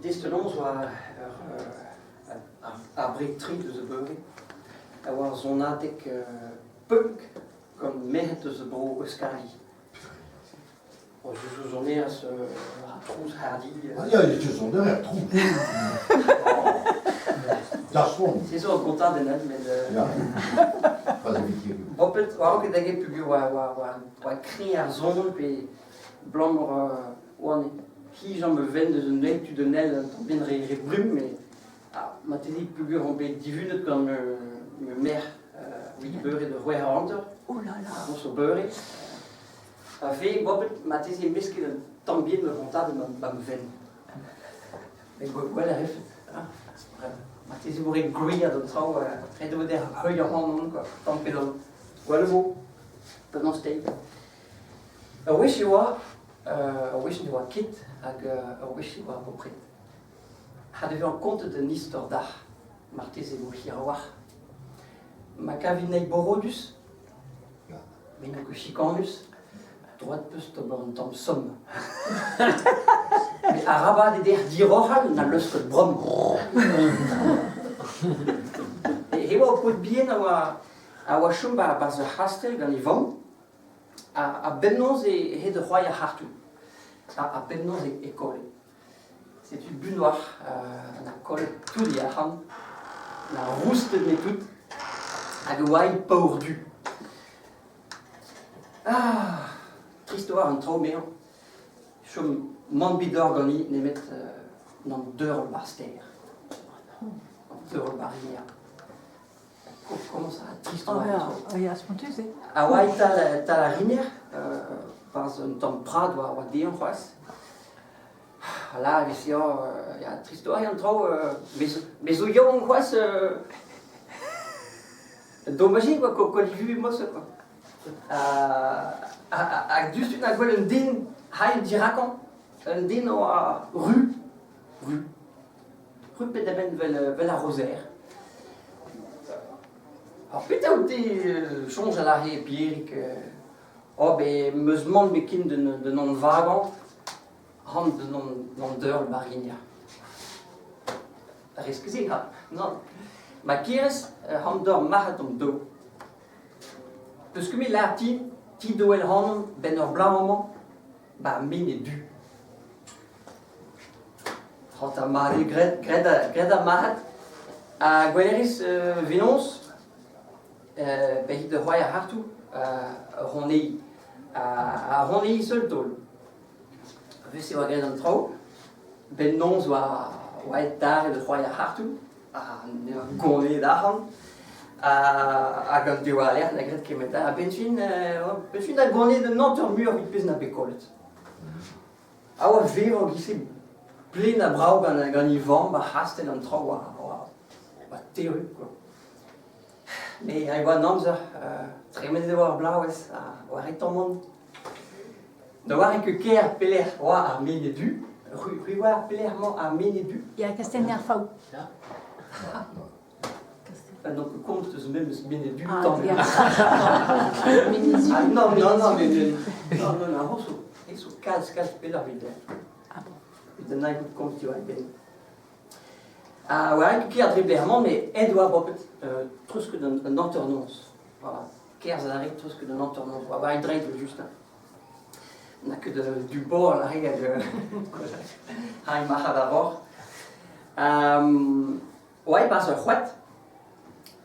Desteloñs oa ur abred-tre deus a beure a oa ur sonadeg punk gant merc'hed eus bro Euskadi. O sonerezh trouz hardi. Ah ya, e sonerezh trouz. Dasson. Se zo ur gontadenn met... Ya, pas evit hiziv. Bopet, oa ket da get peogwir oa kreñv ar son pe 'balamour oan hijañ ma vent deus un eil tu d'un ael un tamm bihan re brum met marteze peogwir on bet divunet gant ma merc'h evit beure da c'hwec'h eur hanter. Oh là là! Noz beure. A ve bopet marteze mesket un tamm bihan ma gontadenn ba ma fenn. Met gwell a refet. Marteze vo ret gwriat an traoù, ret e vo dezhañ heuliañ ac'hanon quoi, tamm pe damm. Gwell e vo, penaos teiz. Ur wech e oa, ur wech ne oa ket hag ur wech e oa bepred. Ha da vezañ kontet un istor dac'h, marteze e vo hir a-walc'h. Ma kavit anezhi borodus, me n'eo ket chikanus, droad 'peus d'ober un tamm somm. Met arabat eo dezhañ diroc'hal na leuskel bromm. E oa ur paotr bihan a oa chom 'barzh ur c'hastell gant e vamm. Ha bemnoz e hed c'hoari ar c'hartoù. Ha bemnoz e kolle. Setu buan-walc'h na kollet tout e arc'hant, na roustet n'eo tout, hag e oa paour-du. Ah, trist oa an traoù 'mezañ. Chom mann bidor ganiñ nemet n'an deurl 'ba'r stêr. An deurl 'ba'r rivier. Comment ça trist Oh ya, oh ya, spontus eo. A oa e-tal tal ar riner, 'barzh un tamm prad oa dezhañ c'hoazh. Ha là, e veze ya, trist oa an traoù, me zo yaouank c'hoazh, domaj eo quoi, koll vuhez mosse quoi. Hag diouzhtu na gwel un den haet dirakañ, un den oa ru, ru. Rupet da benn 'vel ar rozer. Ar petra out-te soñjal a rae Pierig oh bet 'm eus mann bet ken d'un anvagañ han d'un deurl barrignañ. Rez ket se ha nann. Ma kerez han d'ur marc'had an daou. Peus ket bet lâret ti ti doel 'hanon 'benn ur bloaz amañ? Ba me du. Hanter mat eo graet, graet, graet ar marc'had. Ha gwelerez penaos pehit da c'hoari ar c'hartoù roneiñ. Ha roneiñ seul taol. Vez e oa graet an traoù. Bennoz oa oa aet dare da c'hoari ar c'hartoù. Ha ne oa goneet arc'hant. Hag an diwaller n'a graet kement all. A-benn fin, benn fin da goneet un hanter muioc'h evit pezh n'a bet kollet. A oa vevañ giz-se plaen ha brav gant gant e vamm ar c'hastell an traoù oa oa terrupl quoi. Met e oa an amzer, tremenet e oa ar bloavezh ha oa ret tamm mont. Ne oare ket kêr pelec'h oa ar Menez Du. C'hwi oar pelec'h emañ ar Menez Du? Ya, Kastell-Nerfaou. Donc komz eus memes Menez Du Ah, tamm. ya. Menez Du. Ah non, non, non, mais non, non, non, zo, zo kalz, kalz pelloc'h evit Ah bon. evit an agout komz diwar e benn. Ha war kêr dre Bermont, mais aet oa bopet treuzket an hanternoz. Voilà. Kerzh a rit treuzket an hanternoz. War e dreid just. N'a ket du bord a hag ha marc'had a vor. Oa e-barzh ur c'hoad,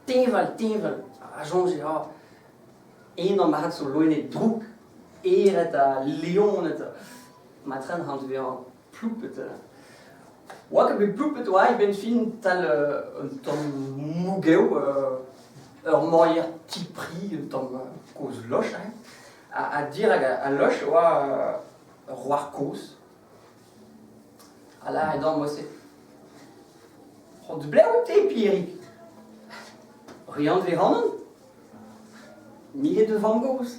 teñval, teñval, a soñje oh, eñ marc'had zo loened drouk, eret ha leoned, ma tren c'han vezañ ploupet. Oa ket bet ploupet oa e-benn fin tal un tamm mougev, ur morier ti-pri, un tamm kozh loch, hein. Ha dirak al loch oa ur wrac'h kozh. Ha lâret eo mod-se. C'hoant blev out-te, Pierig? Riant 'vez ac'hanon? Miret da vamm-gozh.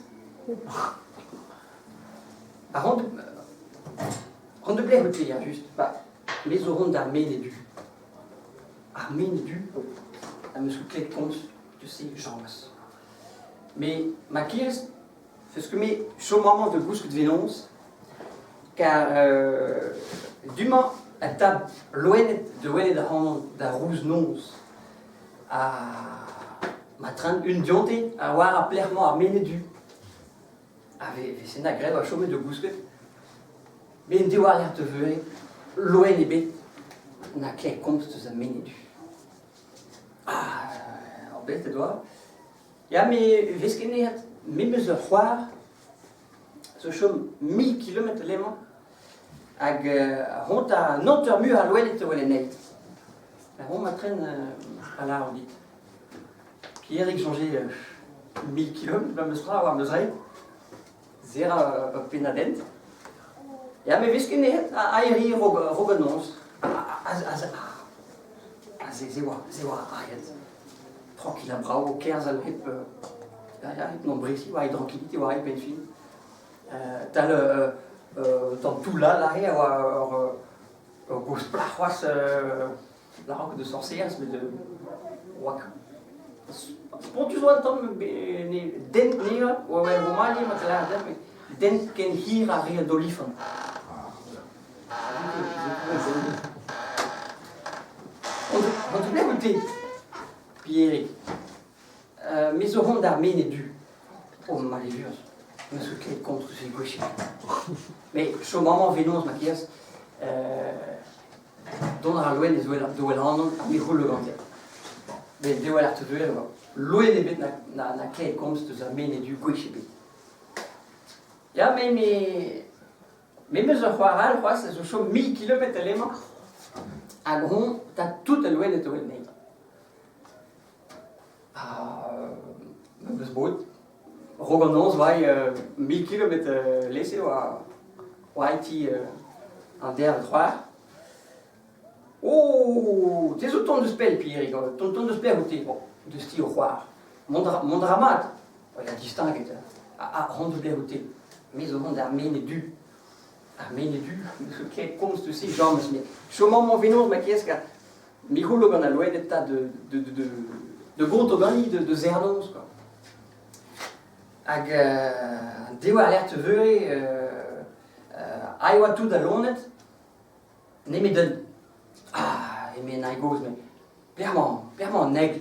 Ha c'hoant c'hoant da blev out-te, ya, just. Ba, me zo 'vont d'ar Menez Du. Ar Menez Du, am eus ket klevet komz deus se james. Met ma kerez Peus ket me chom amañ da gousket fenoz, kar du-mañ Enta loened da welet ac'hanon da rouz-noz. Ha ma tren un dionte a oar ar pelec'h-mañ ar Menez-Du. Ha vese na graet oa chomet da gousket. Met en diwar-lerc'h da veure, loen ebet na klev komz deus ar Menez-Du. Ah, ur best e doa. Ya, me vez ket nec'het. Me 'meus ur c'hoar zo chom 1000 kilometr lemañ hag hont a hanter mur a loened a wel anezhi. Ha ma tren a lâr dit. Pierig soñje 1000 kilometr memes tra war ma zreid. Serrañ ur pennad-hent. Ya, me vez ket nec'het aeriñ raok an noz. Ha se oa aet. Tranquille ha brav o kerzhal hep hep mont bresiñ war e drankilite war e benn fin. Tal tamm toull all aze a oa ur gozh plac'h c'hoazh lâran ket de sorserez met oa spontus oa un tamm dent 'neva oa Romani ma lâret deoc'h met dent ken hir ha re an olifant. On te out-te, Pierig? Me zo hont d'ar Menez-Du. Oh, malheurus, n'eus ket komz eus e gwech. Mais chom amañ fenoz, ma kerz, dont a ra loen ez wel ac'hanon ha me c'houllo gante. Met dewell ar teuvel oa. Loen ebet na klevet komz deus ar Menez-Du gwech ebet. Ya, me, me, Me 'meus ur c'hoar all c'hoazh a zo chom 1000 kilometr alemañ hag hoñ 'ta tout al loened o anezhi. Ha ma 'meus bod raok an noz 'oa 1000 kilometr lese oa ti an derv c'hoar. Oh, te zo tont deus pell, Pierig, tont deus pell out-te, bon, deus ti o c'hoar. Mont a ra mat. Ya, distaget. Ha hon deus bet out-te. Me zo vont d'ar Menez-Du. Ar Menez-Du, n'eus ket komz deus se james, met chom amañ fenoz ma kerz ka me c'houllo gant al loened 'ta de gonto ganiñ de zerr-noz, quoi. Hag an dewarlerc'h veure, aet oa tout al loened, Nemet un. Ah, eme an gozh, met pelec'h emañ an egl?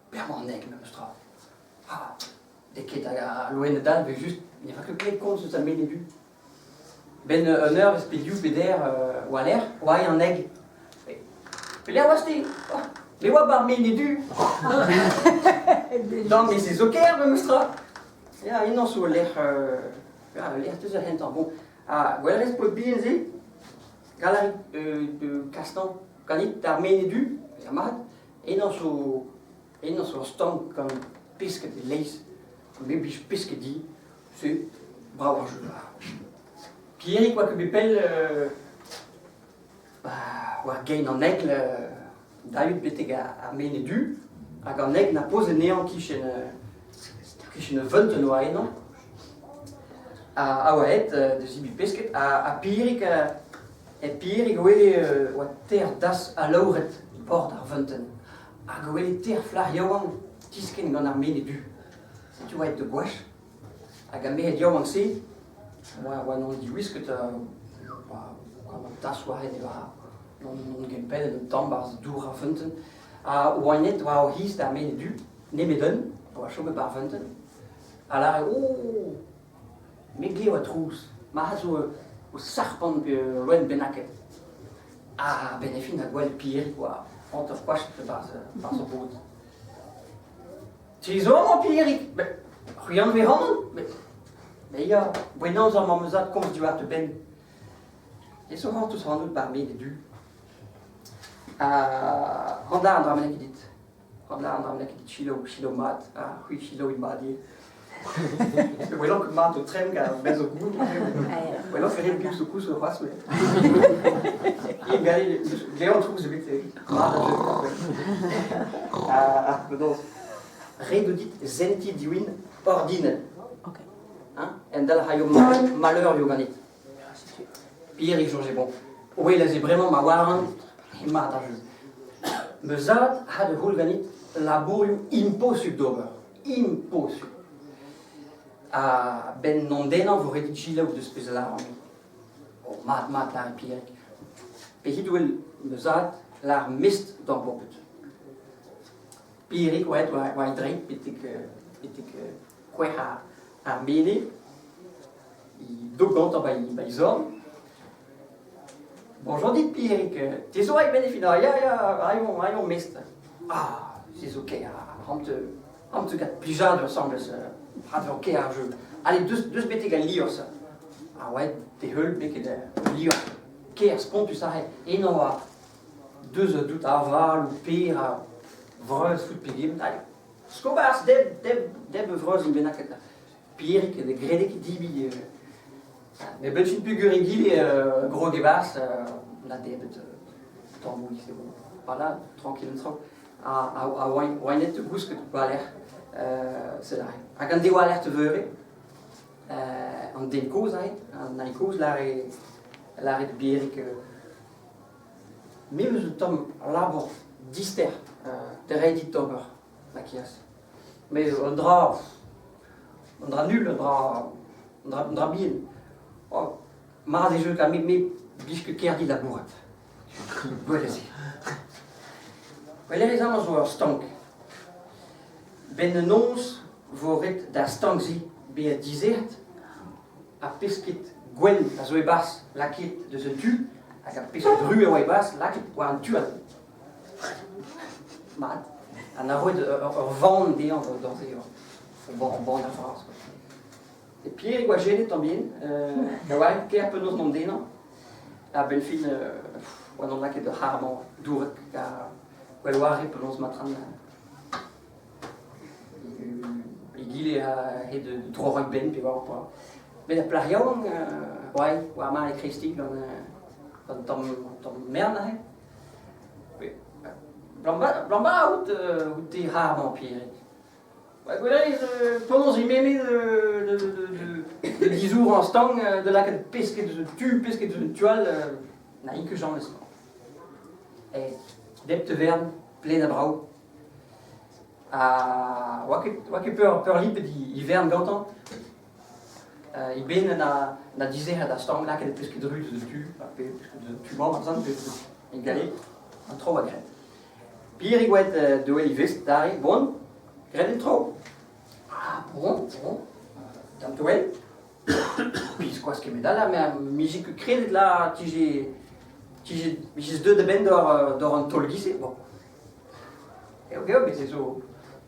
Pelec'h emañ an egl memes tra? Ah, n'eo ket al loened all evel-just, ne va ket klevet komz eus ar Menez-Du. 'Benn un eurvezh pe div pe deir war-lerc'h oa an egl. Pelec'h oas-te? Oh, me oa 'ba ar Menez-Du. Tamm, met se zo ker memes tra. Ya, ennañ zo ul lec'h, ya, ul lec'h deus ar c'hentañ. Bon, Ha gwell rez paotr bihan-se, gall a rit kastañ ganit d'ar Menez-Du, ya mat, ennañ zo ur stank gant pesked e-leizh, me 'blij pesked di, se brav ar jeu. Pierig oa ket bet pell war gein an egl daet betek ar Menez-Du, hag an egl na poz anezhañ kichen ur feunteun oa eno, a oa aet da zebriñ pesked, ha Pierig Pierig a wele oa teir das alaouret bord ar feunteun, hag a wele teir flac'h yaouank tiskenn gant ar Menez-Du. Setu oa aet da goach. Hag ar merc'hed yaouank-se, oa n'on diwisket gant an tas war e war n'on kempennet un tamm 'barzh dour ar feunteun. Ha oa war o c'hiz d'ar Menez-Du, nemet un, a oa chomet 'ba ar feunteun, a lâre oh, me 'glev a trouz, ma zo o sarpant pe ul loen bennaket. Ha 'benn ar fin a gwel Pierig oa hanter-koachet 'barzh ur bod. Te zo amañ, Pierig? Met c'hwi anvez ac'hanon? Met ya, boen amzer m'am eus komz diwar da benn. Ez zo c'hortoz ac'hanout 'bar Menez-Du. Ha rannda an dra bennak dit. Rannda an dra bennak dit selaou, selaou mat. Ha c'hwi selaouit mat ivez. Welan ket mat ho tremm gant bez zo goût. Welan ket re piv zo koulz c'hoazh met. Glean trouz ebet mat a jeu. Ah, penaos. Ret eo dit sentiñ diwin ordinal. Ok. Hein? Endal raio maleurioù ganit. Pierre soñje bon. Wel aze bremañ ma oaran mat ar jeu. Ma zad ha da c'houl ganit labourioù imposubl d'ober. Imposubl. Ha benn non denañ vo ret dit selaou deus pezh a lâran. Oh, mat, mat, lâre Pierre. Pe he doa ma zad lâr mestr d'ar baotred. Pierig oa aet war e dreid betek betek kouec'h ar mene. He dog gantañ ba e zorn. Bonjour dit Pierig, te zo aet benn e fin ya ya, aet on mestr. Ah, se zo kaer, amte gant plijadur asambles, rat kaer ar jeu. Allez, deus betek al liorzh. Ha oa d'e heul betek al liorzh. Ker spontus aze, eno oa deus dout aval ou per ha vreuz fout pegement. Allez, sko-barzh, deb, deb, deb vreuz un bennak. Pierig ne grede ket debriñ. Met benn peogwir egile grog e-barzh na debret tammoù ivez. Voilà, tranquille an traoù. Ha oa net gousket war-lerc'h sed aze. Hag an dewarlerc'h te veure, an den kozh aze, an hini kozh lâre lâre da Pierig me 'm eus un tamm labour dister da reiñ dit d'ober, Mathias. Met un dra, un dra nul, un dra, un dra, un dra bihan. Oh, mat eo jeu me, me blij ket kerdi labourat. Gwell eo se. Gwell eo amañ zo ur stank. Benn an noz vo ret d'ar stank-se bezañ dizeret ha pesked gwenn a zo e-barzh lakaet deus un tu hag ar pesked ru a oa e-barzh lakaet war an tu all. Mat. Ha na roet ur vann dezhañ d'ur se, ur bann a vras. E Pierre oa jenet tamm bihan, da oa ker penaos mont denañ. A-benn fin, oa n'on lakaet ur c'harr-mañ dourek ha gwell oa re penaos matran egile a-hed troc'hañ benn pe war quoi. Met ar plac'h yaouank, oa oa mat e kreisteiz gant tamm tamm mern aze. Blamba out out te c'harr-mañ, Pierig. Gwell penaos eo de dizourañ stank da lakaat pesked eus un tu, pesked eus un tu all, na int ket james. Dep te vern, plen a brav. Ha oa ket peurlipet e vern gantañ. E benn na dizec'het ar stank lakaet pesked ruz eus un tu, pe pesked eus un tu-mañ, par exemple, pe e galleg, an traoù a graet. Pierig oa aet deuet ivez, dare, bon, graet an traoù. Ah, bon, bon, tamm touell. Biskoazh kemet all, ha 'mije ket kredet la 'tije, 'tije, 'mije deuet a-benn d'ober an taol giz-se. Bon. Eo, eo, met se zo,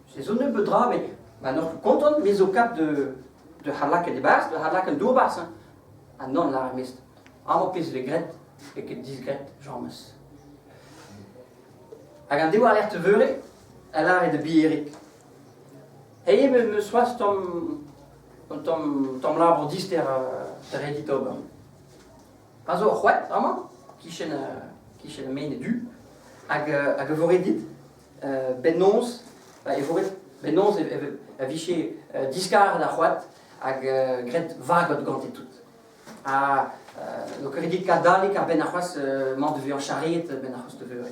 se zo nebeut dra, met ma n'oc'h ket kontant, me zo kap de c'hallakaat e-barzh, de c'hallakaat an dour 'barzh, hein. Ha nann, lâr ar mestr. Amañ pezh 'vez graet, 'vez ket disgraet james. Hag an dewarlerc'h veure a lâre da Bierig Hey, me 'meus c'hoazh tamm un tamm tamm labour dister da reiñ dit ober. Pa zo ur c'hoad amañ, kichen kichen Menez Du, hag hag e vo ret dit bemnoz, e vo ret bemnoz e vije diskaret ar c'hoad hag graet vagod gante tout. Ha n'o ket ret kadalik a-benn ar c'hoazh emañ da vezañ charreet a-benn ar c'hoazh da veure.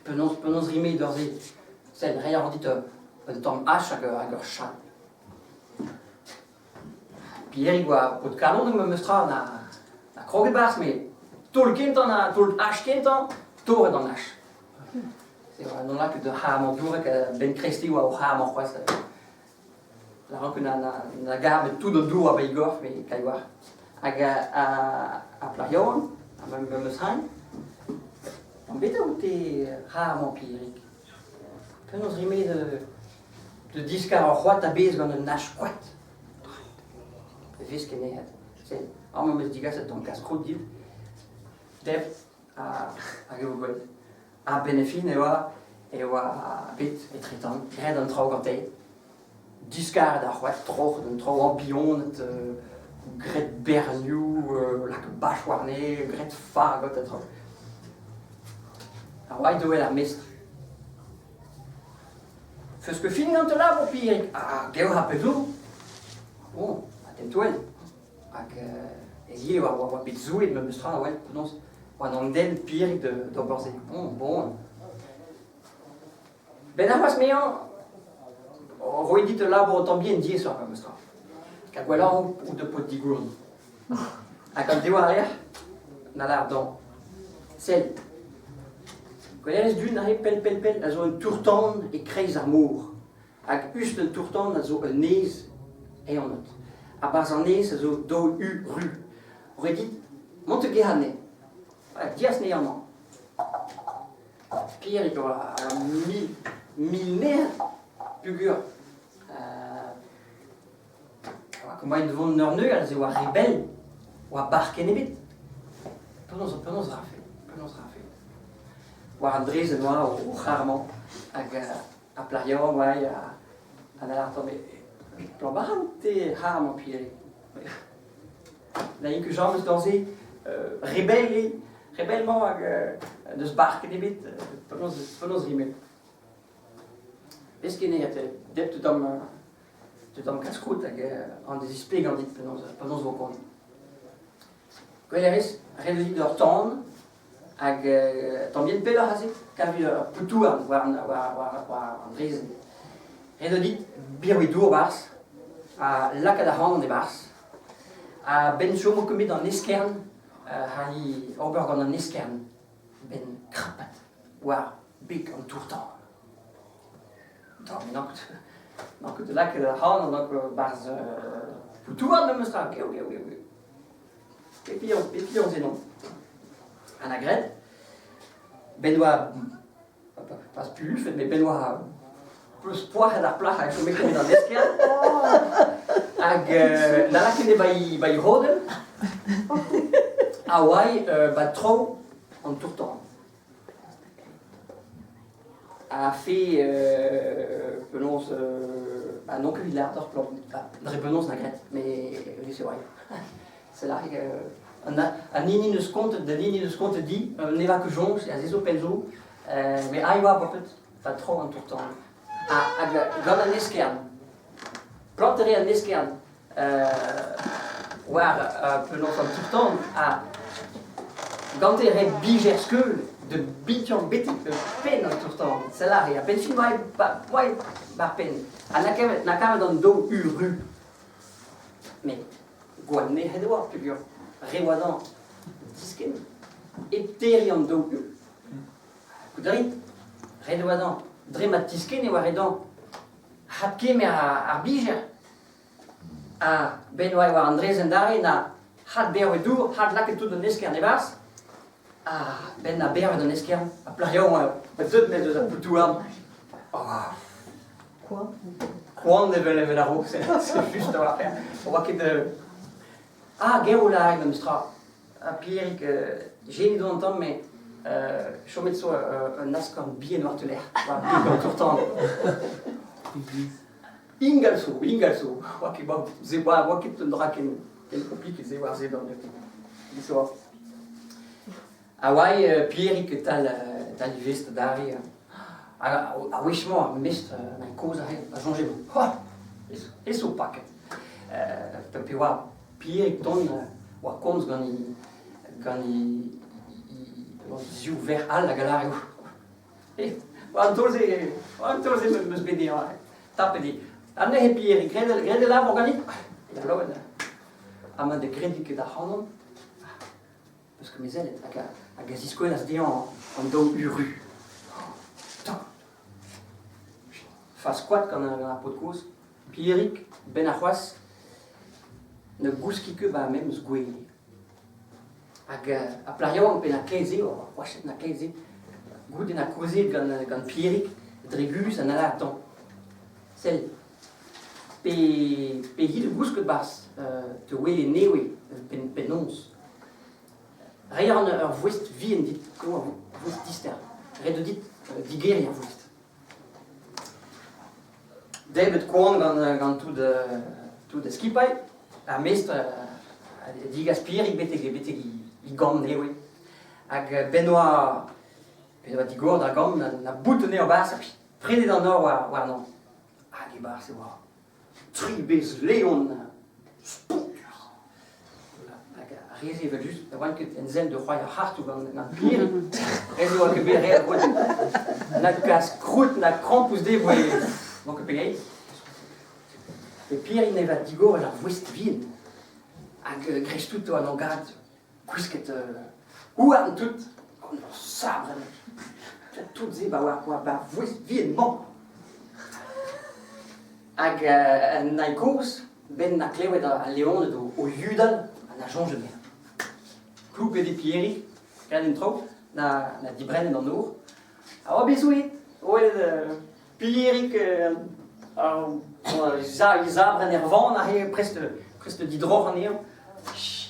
Penaos, penaos rimeiñ d'ur se? Sell, reiñ a ran dit un tamm ach hag ur chal. Pierig oa paotr kalon memes tra na, na kroget 'barzh met taol kentañ na taol ach kentañ, torret an ach. C'est vrai, non lakaet ur c'harr-mañ dourek a-benn kreisteiz oa o c'harr-mañ c'hoazh. La rank na garbet tout an dour a-benn gorf, met kai war. Hag ar plac'h yaouank, ha memes hañ, an bet out te c'harr-mañ, Pierig? Penaos rimez de diskar ur c'hoad a-bezh gant un ach koad? E vez ket nec'het. Sell, amañ 'm eus digaset tamm kaskrout dit. Debr, hag e vo gwelet. A-benn ar fin e oa e oa bet etretant graet an traoù gante, diskaret ar c'hoad, troc'het an traoù ambioned, graet bernioù, lakaet bach warne, graet fagot ha traoù. Ha oa aet ar mestr. 'Feus ket fin gant al labour, Pierig? Ah, gav ha pet zo? Bon, ha tentoel. Hag egile oa oa bet zouet memes tra, ouais, penaos oa an den Pierig d'ober se. Bon, bon. Ben ar c'hoazh meañ, roit dit ul labour un tamm bihan diaesoc'h memes tra. Ka gwelloc'h out da paotr digourn. Hag an dewarlerc'h, na lâr dañ. Sell, gwelerez du aze pell-pell-pell a zo un tour-tan e-kreiz ar mor. Hag us d'un tour-tan a zo un nez eonet. Ha 'barzh an nez a zo daou U ru. Ret dit mont da gerc'hat anezhe. Dias anezhe amañ. Pierig a oa mil peogwir Komaint vont en ur neuial se oa re bell, oa barkenn ebet. Penaos penaos 'rafe penaos 'rafe War an draezhenn oa o c'harmañ hag ar plac'h yaouank oa ha da lâret met peoc'h te c'harmañ Pierig. Na int ket james dañse re bell eo re bell-mañ hag n'eus barkenn ebet penaos penaos 'ri-me. Desket dep tamm tamm kaskout hag an zisplegañ dit penaos penaos vo kont. Gwell a rez, ret eo dit ur tan hag tamm bihan pelloc'h aze, kavi ur poutouarn war war war war an draezhenn. Ret eo dit birviñ dour 'barzh ha lakaat ac'hanon e-barzh. A-benn chomo ket met an eskern c'halli ober gant an eskern 'benn krapat war beg an tour-tan. N'on ket lakaet ac'hanon 'barzh poutouarn memes tra, geo, geo, geo, geo. Pep piv se non. Ha na graet, ben oa, pas pulufet, met ben oa peus poac'het ar plac'h a chome ket an eskern. Hag na lakaet eo ba e rodell, ha oa ba traoù an tour-tan. A fe penaos bah non ket evit lâret ur plan dre penaos na graet met c'est vrai c'est là an hini n'eus kontet d'an hini n'eus kontet di ne va ket soñj aze zo pell zo met aet oa bepred pa tro an tour-tan hag gant an eskern plantet eo an eskern war penaos an tour-tan ha gante ret bijer skeul da bichañ betek penn an tour-tan. Sell aze, a-benn fin oa bar penn. Ha na kavet an daou U ru. Met gwall nec'het e oa peogwir re oa dezhañ diskenn hep terriñ an daou U. Goût a rit, ret e oa dezhañ dre ma tiskenne e oa ret dezhañ adkemer ar bijer. Ha 'benn oa war an draezhenn 'darre na had bervet dour, had lakaet tout an eskern e-barzh. Ha 'benn na bervet an eskern, ha plac'h yaouank eo, deut 'maez eus ar poutouarn. Oh. Koant. Koant evel evel a-raok, c'est juste a-walc'h. Oa ket... Ah, gaou lâret memes tra. Ha Pierig, jenet on un tamm, met chomet zo un askorn bihan war te lerc'h, war beg an tour-tan. Ingal zo, ingal zo. Oa ket oa se oa oa ket un dra ken ken kompliket se war se d'an Disoa. Ha oa Pierig e-tal tal e vestr adarre. Hag ar wech-mañ ar mestr na kozh aze a soñje ha ez zo paket. Pe oa Pierig tont oa komz gant e gant e ziv verc'h all hag a lâre War an taol-se, war an taol-se 'm eus bet dezhañ tapet eo. Ha neuze Pierre, graet graet e labour ganit? Ya laouen. Ha ma ne gredi ket ac'hanon, peus ket mezellet hag a, hag a ziskouezas dezhañ an daou uru. Fas koad gant ar paotr kozh. Pierig, 'benn arc'hoazh, ne gouski ket 'ba memes gwele. Hag ar plac'h yaouank pe na kae-se, gwashet na kae-se, goude na kaozeet gant gant Pierig dre guzh ha na lâr tamm. Sell, pe pe hi da gousket 'barzh te wele nevez penaos. Reiñ a ran ur voest vihan dit, eo ur voest dister. Ret eo dit digeriñ ar voest. Debret koan gant gant tout tout da skipailh. Ar mestr a digas Pierig betek betek e gambr nevez. Hag ben oa ben oa digor d'ar gambr na bout anezhañ e-barzh ha prenet an nor warnañ. Hag e-barzh e oa tri bezh leon spontus. Hag ar re-se evel-just ne oant ket en sell da c'hoari ar c'hartoù gant gant Pierig. Re ne oa ket bet re a roet. Na kas-krout na krampouezh dezhe voe n'on ket pegeit. Met Pierig ne va digoret ar voest vihan. Hag dreist-tout oa an angad gwisket houarn tout. Gant ur sabrenn. Tout se ba war war ba vouezh vihan-mañ. Hag an naig kozh, 'benn 'na klevet al leoned o yudal ha na soñjet dezhañ. Kloupet eo Pierig, graet en traoù, na dibrennet an nor. Ha oa bet souezhet o welet Pierig e zabrenn er vann aze prest prest didroc'h anezhañ.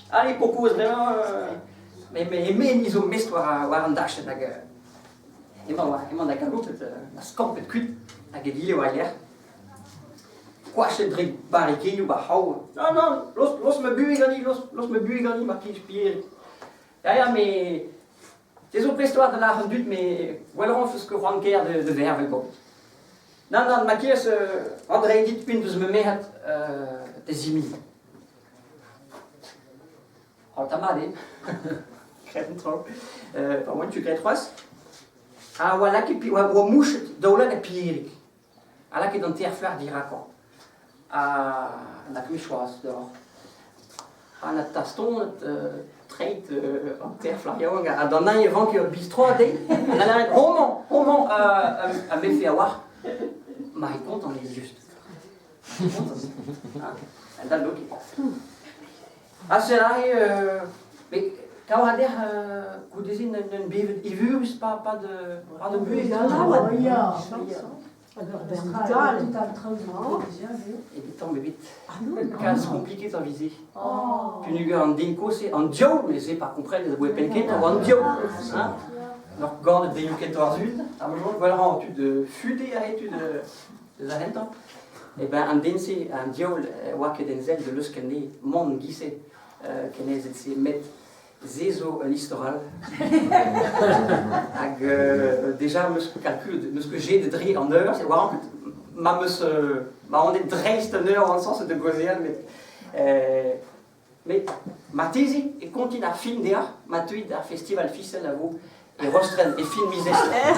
Allez, paotr-kozh bremañ, me ni zo mestr war an dachenn hag emañ da galoupet, da skampet kuit hag egile war-lerc'h. Koachet dre barrikennoù ba c'hav. Non, non, laosk ma buhez ganin, laosk ma buhez ganin, mar plij, Pierig. Ya, ya, met te zo prest war da lâr an dud, met gwelloc'h 'feus ket c'hoant kaer da vervel ganin. Nann, nann, ma kerz, Andrei dit un deus ma merc'hed da zimiñ. C'hoant mat eo. Graet an traoù. Pa oan tu graet c'hoazh. Ha oa lakaet, oa mouchet daoulagad Pierig. Ha lakaet an teir flac'h dirakañ. Ha na ket choaz deoc'h. Ha na tastonet treid an teir flac'h yaouank ha d'an hini e vanke ur bistro dezhi. Ha lavaret homañ, homañ a mefe a-walc'h. Ma eo kontant evel-just. Ha da logik. Ha sell aze, met kaout a dec'h goude-se un bevet evurus pa pad pad o buhez. Ya, Hag ur bern bugale. Evit tamm ebet. Kalz kompliket ar vize. Peogwir an den kozh-se, an diaoul, mais se par kompren ez aboe penn kentañ, oa an diaoul. Hein? Ur ganet dezhi kentañ ar sun, ha ma soñj gwelloc'h tud fude aze, tud eus ar c'hentañ. Eh ben an den-se, an diaoul, oa ket en sell da leuskel anezhe mont giz-se, ken aezet-se, met se zo un istor all. Hag deja 'm eus kalkulet, 'm eus ket jet dre an eur, se oa ket ma 'm eus ma on bet dreist an eur an sens da gaozeal, met met marteze e kontin ar film deoc'h ma teuit d'ar festival Fisel a vo e Rostrenn e fin miz Esten.